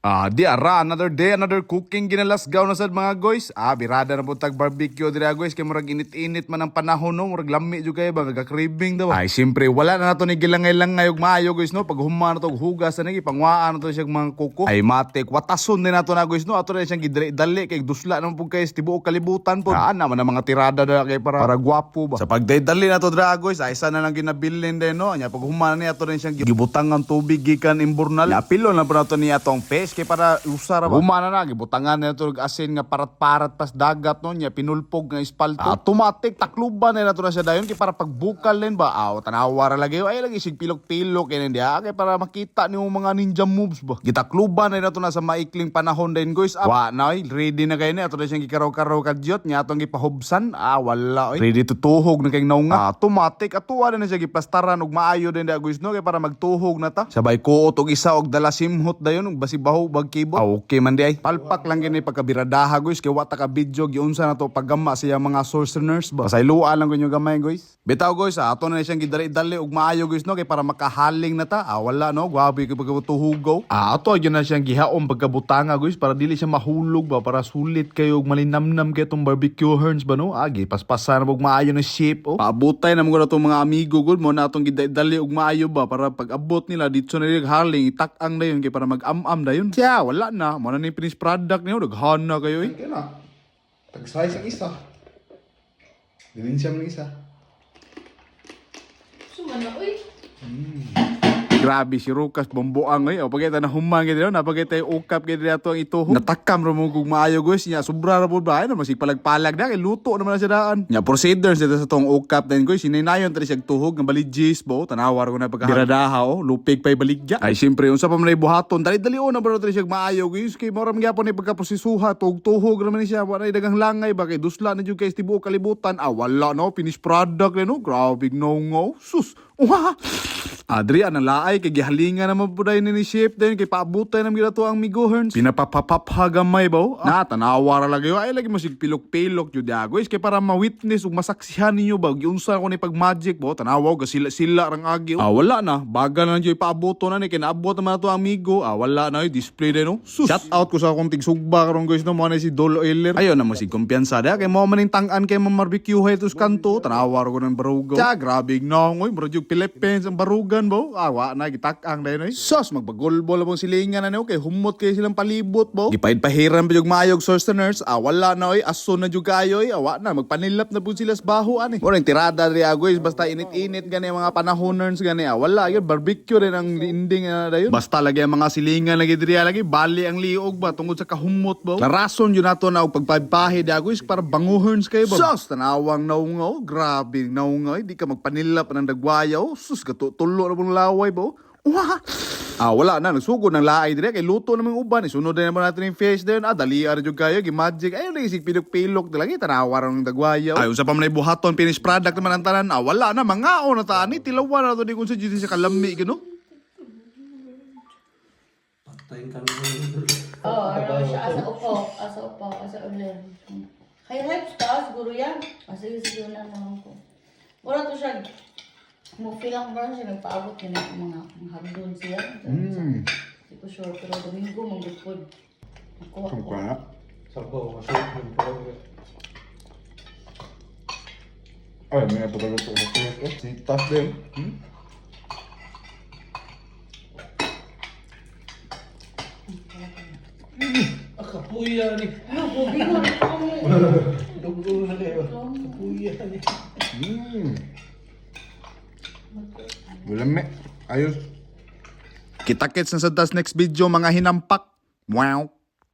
Ah, di ara another day, another cooking ginalasgaw na sad, mga guys. Ah, birada na pud tag barbecue dira, guys, kay murag init-init man ang panahon, no, murag lami jud kay ba, gaga-craving daw. Ay siyempre wala na nato ni gilangay-langay og maayo, guys, no. Pag human na to og hugas na ni pangwaan na to siya mga kuko. Ay matik watason din nato na, guys, no. Ato na siyang gidali-dali kay dusla naman pud kay sa tibuok kalibutan po. Ah, naman ang mga tirada da kay para gwapo ba. Sa pagdali na to dira, guys, ay isa na lang ginabilin din, no. Nya pag human ni ato rin siyang gibutang ang tubig gikan imburnal. Napilo na po nato ni atong fish kay para usara ba. Humana na gibutangan na nato og asin nga parat-parat pas dagat, no, nya pinulpog nga espalto. Automatic takluban na nato na siya dayon kay para pagbukal din ba. Aw, tanawa ra lagi ay lagi sig pilok-pilok kay diha kay para makita nimo mga ninja moves ba. Gitakluban na nato na sa maikling panahon din, guys. Ah, wa na oy, ready na kay ni ato na siyang gikaraw-karaw kadyot nya atong gipahubsan. Ah, wala oy. Ready to tuhog na kay naunga. Automatic atuwa na siya giplastaran og maayo din da, guys, no, kay para magtuhog na ta. Sabay kuot og isa og dala simhot dayon og basi baho bag kibot. Ah, okay man di ay. Palpak lang gini pagkabiradaha, guys, kay wa ta ka video giunsa na to paggama sa iyang mga sorcerers ba. Pasayloa lang kunyo gamay, guys. Bitaw, guys, ah, ato na siyang gidali-dali og maayo, guys, no, kay para makahaling na ta. Ah, wala no, gwapo kay pagkatuhugaw. Ah, ato gyud na siyang gihaom pagkabutanga, guys, para dili siya mahulog ba, para sulit kayo og malinamnam kay tong barbecue horns ba, no. Ah, gipaspasan na og maayo na shape oh. Paabutay na mo gud atong mga amigo gud mo na atong gidali og maayo ba para pag abot nila didto na nila haling itak-ang dayon kay para mag-am-am dayon. Siya, wala na. Mo na ni finished product niyo, daghan na kayo eh. Kaya na. Tag-size ang isa. Dilin siya ng isa. Suma na, uy. Grabe si Lucas bomboang oy. O pagkita na humang gid na pagkita yung ukap gid ato ang ituhog. Natakam ra mo kog maayo, guys, nya sobra ra pud ba ay masig palagpalag na kay luto naman na siya daan. Nya procedures dito sa tong ukap din, guys. Hinaynayon tali siya tuhog nga baligis bo. Tanawar ko na pagka biradaha oh, lupig pay baligya. Ay siyempre unsa pa man ay buhaton. Dali-dali na ba tali siya maayo, guys, kay mao ra man gyapon ni pagkaprosesuha tuhog-tuhog ra man ni siya. Wala dagang langay ba kay dusla na jud kay sa tibuok kalibutan. Ah, wala no, finished product no. Grabe no ngo. Sus. Wah! Adrian ang laay kay gihalingan naman po dahil ni Chef din kay paabutay naman gila to ang Migo Herns. Pinapapapapha gamay ba? Oh? Na tanawa ra lagi ay lagi mo sig pilok-pilok jud ya, guys, kay para ma-witness ug masaksihan ninyo ba giunsa ko ni pag magic ba, tanawa og sila-sila rang agi. Oh. Ah, wala na, baga na lang jud ipaabot na ni kay naabot naman na to ang amigo. Ah, wala na display din no. Sus. Shout out ko sa akong tigsugba karon, guys, no, mo na si Dolo Eller. Ayo na mo sig kumpiyansa da kay mo man ning tang-an kay barbecue hay tus kanto. Tanawa ra ko ng barugaw. Tsa, grabe no, oy, murag jud Philippines ang barugan ba? Ah, wa na gitak-ang dayon oy. Sos, magbagolbol ang silingan na niyo kay humot kay silang palibot ba. Gipaid-pahiran pa jud maayog sorcerers. Ah, wala na oy, aso na jud kayo oy. Ah, wa na magpanilap na pud sila sa baho ani. Ora tirada diri, ah, guys, basta init-init gani ang mga panahoners gani. Ah, wala yun barbecue rin ang ending na dayon. Basta lagi ang mga silingan lagi diri ah, lagi bali ang liog ba tungod sa kahumot ba. Larason yun nato na og pagpahid, ah, guys, para banguhorns kayo ba. Sos, tanawang naungaw, grabe naungaw, di ka magpanilap ng dagwayaw. Sus, gatutulo na pong laway ba. Wah! Ah, wala na nagsugod ng laay dire kay luto naman uban. Isunod na naman natin yung fish din. Ah, dali ra jud kayo, gi-magic. Ay, lagi sig pilok-pilok lagi tanawa ra ng dagwayaw. Ay, unsa pa man ay buhaton, finished product naman ang tanan. Ah, wala na mangaon na ta ani tilawan na to di kung sa jud sa kalami gino. Patayin ka na. Oo, ano siya, asa upo, asa upo, asa ulo. Kay hype ta siguro yan. Ah, sige, sige, wala naman ko. Wala to siya. Mo-feel lang ba siya, nagpaabot niya ng mga hagdon siya. Hindi ko sure, pero Domingo, manggupod. Nakuha ko. Sabaw, masuot ng parang. Ay, may pagkaluto ko. Sitas din. Hmm? Ah, kapuya ni. Ano, gobi mo. Dugo na kayo. Kapuya ni. Wala me. Ayos. Kita-kits na sa das next video, mga hinampak. Wow.